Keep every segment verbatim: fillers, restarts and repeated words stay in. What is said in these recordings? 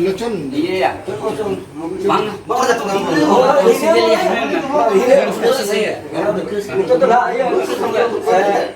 Lotion. ᱤᱭᱟᱹᱭᱟ᱾ ᱵᱟᱝ᱾ ᱱᱤᱛᱚᱜ ᱫᱚ ᱱᱟᱦᱟᱜ ᱤᱭᱟᱹ, ᱱᱤᱛᱚᱜ ᱫᱚ ᱱᱟᱦᱟᱜ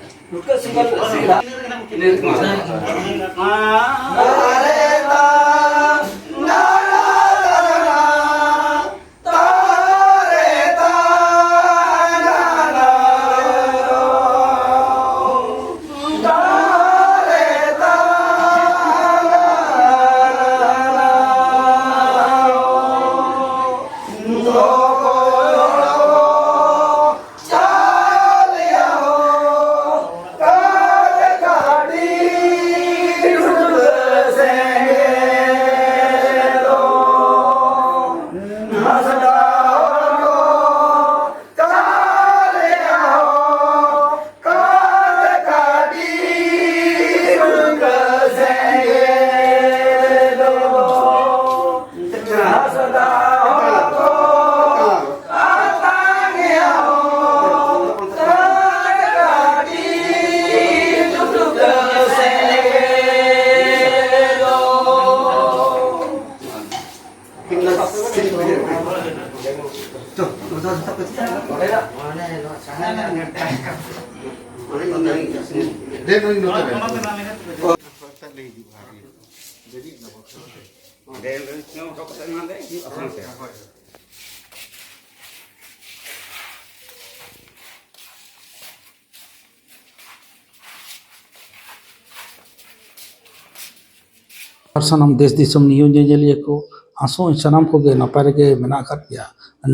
ᱰᱨᱮᱱ ᱨᱮ ᱧᱮᱞ ᱦᱚᱴᱚ ᱠᱟᱛᱮ ᱱᱚᱣᱟ ᱫᱚ ᱦᱩᱭᱩᱜᱼᱟ ᱥᱟᱶᱛᱮ᱾ ᱟᱨ ᱥᱟᱱᱟᱢ ᱫᱮᱥ ᱫᱤᱥᱚᱢ ᱱᱤᱭᱩᱡᱽ ᱧᱮᱧᱮᱞᱤᱭᱟᱹ ᱠᱚ, ᱟᱥᱚᱜ ᱟᱹᱧ ᱥᱟᱱᱟᱢ ᱠᱚᱜᱮ ᱱᱟᱯᱟᱭ ᱨᱮᱜᱮ ᱢᱮᱱᱟᱜ ᱟᱠᱟᱫ ᱯᱮᱭᱟ᱾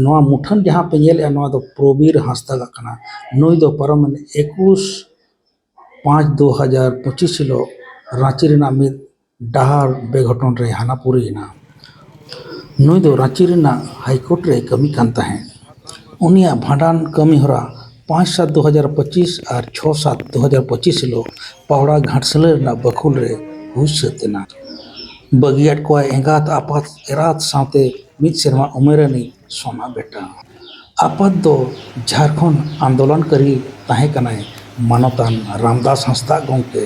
ᱱᱚᱣᱟ ᱢᱩᱴᱷᱟᱹᱱ ᱡᱟᱦᱟᱸ ᱯᱮ ᱧᱮᱞᱮᱜᱼᱟ, ᱱᱚᱣᱟ ᱫᱚ ᱯᱨᱚᱵᱤᱨ ᱦᱟᱸᱥᱫᱟᱜ ᱠᱟᱱᱟ᱾ ᱱᱩᱭ ᱫᱚ ᱯᱟᱨᱚᱢᱮᱱ ᱮᱠᱩᱥ ᱯᱟᱸᱪ ᱫᱩ ᱦᱟᱡᱟᱨ ᱯᱚᱸᱪᱤᱥ ᱦᱤᱞᱳᱜ ᱨᱟᱸᱪᱤ ᱨᱮᱱᱟᱜ ᱢᱤᱫ ᱰᱟᱦᱟᱨ ᱵᱮᱜᱷᱚᱴᱚᱱ ᱨᱮ ᱦᱟᱱᱟ ᱯᱩᱨᱤᱭᱮᱱᱟ᱾ ᱱᱩᱭ ᱫᱚ ᱨᱟᱸᱪᱤ ᱨᱮᱱᱟᱜ ᱦᱟᱭᱠᱳᱨᱴ ᱨᱮᱭ ᱠᱟᱹᱢᱤ ᱠᱟᱱ ᱛᱟᱦᱮᱸᱫ᱾ ᱩᱱᱤᱭᱟᱜ ᱵᱷᱟᱸᱰᱟᱱ ᱠᱟᱹᱢᱤ ᱦᱚᱨᱟ ᱯᱟᱸᱪ ᱥᱟᱛ ᱫᱩ ᱦᱟᱡᱟᱨ ᱯᱚᱸᱪᱤᱥ ᱟᱨ ᱪᱷᱚ ᱥᱟᱛ ᱫᱩ ᱦᱟᱡᱟᱨ ᱯᱚᱸᱪᱤᱥ ᱦᱤᱞᱳᱜ ᱯᱟᱣᱲᱟ ᱜᱷᱟᱴᱥᱤᱞᱟᱹ ᱨᱮᱱᱟᱜ ᱵᱟᱹᱠᱷᱩᱞ ᱨᱮ ᱦᱩᱭ ᱥᱟᱹᱛ ᱮᱱᱟ᱾ ᱵᱟᱹᱜᱤᱭᱟᱫ ᱠᱚᱣᱟᱭ ᱮᱸᱜᱟᱛ ᱟᱯᱟᱛ ᱮᱨᱟᱛ ᱥᱟᱶᱛᱮ ᱢᱤᱫ ᱥᱮᱨᱢᱟ ᱩᱢᱮᱨ ᱨᱤᱱᱤᱡ ᱥᱚᱱᱟ ᱵᱮᱴᱟ᱾ ᱟᱯᱟᱛ ᱫᱚ ᱡᱷᱟᱲᱠᱷᱚᱸᱰ ᱟᱱᱫᱳᱞᱚᱱᱠᱟᱨᱤ ᱛᱟᱦᱮᱸ ᱠᱟᱱᱟᱭ, ᱢᱟᱱᱚᱛᱟᱱ ᱨᱟᱢᱫᱟᱥ ᱦᱟᱸᱥᱫᱟᱜ ᱜᱚᱢᱠᱮ᱾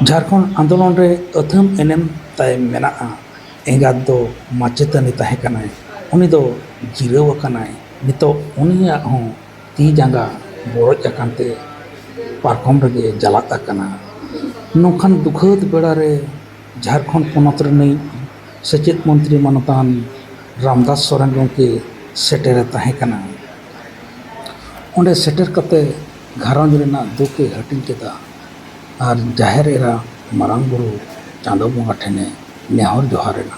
ᱡᱷᱟᱲᱠᱷᱚᱸᱰ ᱟᱱᱫᱳᱞᱚᱱ ᱨᱮ ᱟᱹᱛᱷᱟᱹᱢ ᱮᱱᱮᱢ ᱛᱟᱭ ᱢᱮᱱᱟᱜᱼᱟ᱾ ᱮᱸᱜᱟᱛ ᱫᱚ ᱢᱟᱪᱮᱛᱟᱹᱱᱤ ᱛᱟᱦᱮᱸ ᱠᱟᱱᱟᱭ᱾ ᱩᱱᱤ ᱫᱚ ᱡᱤᱨᱟᱹᱣ ᱟᱠᱟᱱᱟᱭ᱾ ᱱᱤᱛᱚᱜ ᱩᱱᱤᱭᱟᱜ ᱦᱚᱸ ᱛᱤ ᱡᱟᱸᱜᱟ ᱵᱚᱲᱚᱡ ᱟᱠᱟᱱ ᱛᱮ ᱯᱟᱨᱠᱚᱢ ᱨᱮᱜᱮ ᱡᱟᱞᱟᱫ ᱟᱠᱟᱱᱟ᱾ ᱱᱚᱝᱠᱟᱱ ᱫᱩᱠᱷᱟᱹᱛ ᱵᱮᱲᱟ ᱨᱮ ᱡᱷᱟᱲᱠᱷᱚᱸᱰ ᱯᱚᱱᱚᱛ ᱨᱤᱱᱤᱡ ᱥᱮᱪᱮᱫ ᱢᱚᱱᱛᱨᱤ ᱢᱟᱱᱚᱛᱟᱱ ᱨᱟᱢᱫᱟᱥ ᱥᱚᱨᱮᱱ ᱜᱚᱢᱠᱮ ᱥᱮᱴᱮᱨᱮ ᱛᱟᱦᱮᱸ ᱠᱟᱱᱟ᱾ ᱚᱸᱰᱮ ᱥᱮᱴᱮᱨ ᱠᱟᱛᱮ ᱜᱷᱟᱨᱚᱸᱡᱽ ᱨᱮᱱᱟᱜ ᱫᱩᱠ ᱮ ᱦᱟᱹᱴᱤᱧ ᱠᱮᱫᱟ ᱟᱨ ᱡᱟᱦᱮᱨ ᱮᱨᱟ ᱢᱟᱨᱟᱝ ᱵᱩᱨᱩ ᱪᱟᱸᱫᱚ ᱵᱚᱸᱜᱟ ᱴᱷᱮᱱᱮ ᱱᱮᱦᱚᱨ ᱡᱚᱦᱟᱨ ᱮᱱᱟ᱾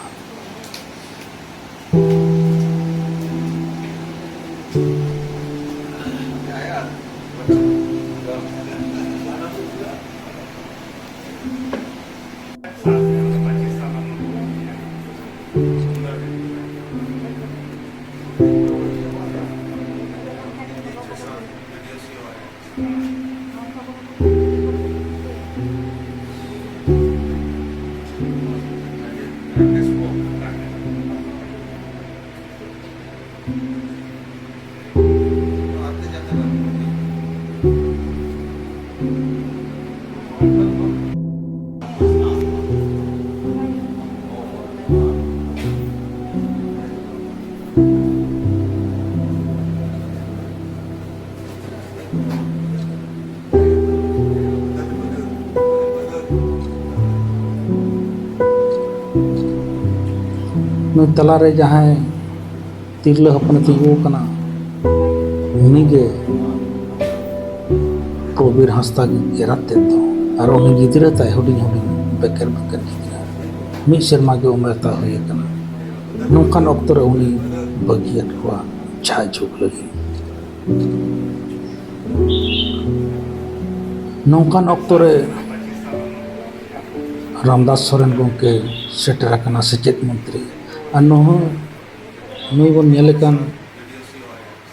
ᱱᱩᱭ ᱛᱟᱞᱟᱨᱮ ᱡᱟᱦᱟᱸᱭ ᱛᱤᱨᱞᱟᱹ ᱦᱚᱯᱚᱱᱮ ᱛᱤᱸᱜᱩ ᱟᱠᱟᱱᱟ, ᱩᱱᱤᱜᱮ ᱯᱨᱚᱵᱤᱨ ᱦᱟᱸᱥᱫᱟ ᱮᱨᱟᱛ ᱛᱮᱫ ᱫᱚ᱾ ᱟᱨ ᱩᱱᱤ ᱜᱤᱫᱽᱨᱟᱹ ᱛᱟᱭ ᱦᱩᱰᱤᱧ ᱦᱩᱰᱤᱧ ᱵᱮᱠᱮᱨ ᱵᱮᱠᱮᱨ ᱜᱤᱫᱽᱨᱟᱹ, ᱢᱤᱫ ᱥᱮᱨᱢᱟ ᱜᱮ ᱩᱢᱮᱨ ᱛᱟᱭ ᱦᱩᱭ ᱟᱠᱟᱱᱟ᱾ ᱱᱚᱝᱠᱟᱱ ᱚᱠᱛᱚ ᱨᱮ ᱩᱱᱤ ᱵᱟᱹᱜᱤᱭᱟᱫ ᱠᱚᱣᱟ ᱡᱷᱟᱭ ᱡᱷᱩᱸᱠ ᱞᱟᱹᱜᱤᱫ᱾ ᱱᱚᱝᱠᱟᱱ ᱚᱠᱛᱚ ᱨᱮ ᱨᱟᱢᱫᱟᱥ ᱥᱚᱨᱮᱱ ᱜᱚᱢᱠᱮ ᱥᱮᱴᱮᱨ ᱟᱠᱟᱱᱟ, ᱥᱮᱪᱮᱫ ᱢᱚᱱᱛᱨᱤ᱾ ᱟᱨ ᱱᱩᱭ, ᱱᱩᱭ ᱵᱚᱱ ᱧᱮᱞᱮ ᱠᱟᱱ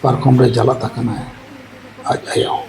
ᱯᱟᱨᱠᱚᱢ ᱨᱮ ᱡᱟᱞᱟᱫ ᱟᱠᱟᱱᱟᱭ ᱟᱡ ᱟᱭᱳ᱾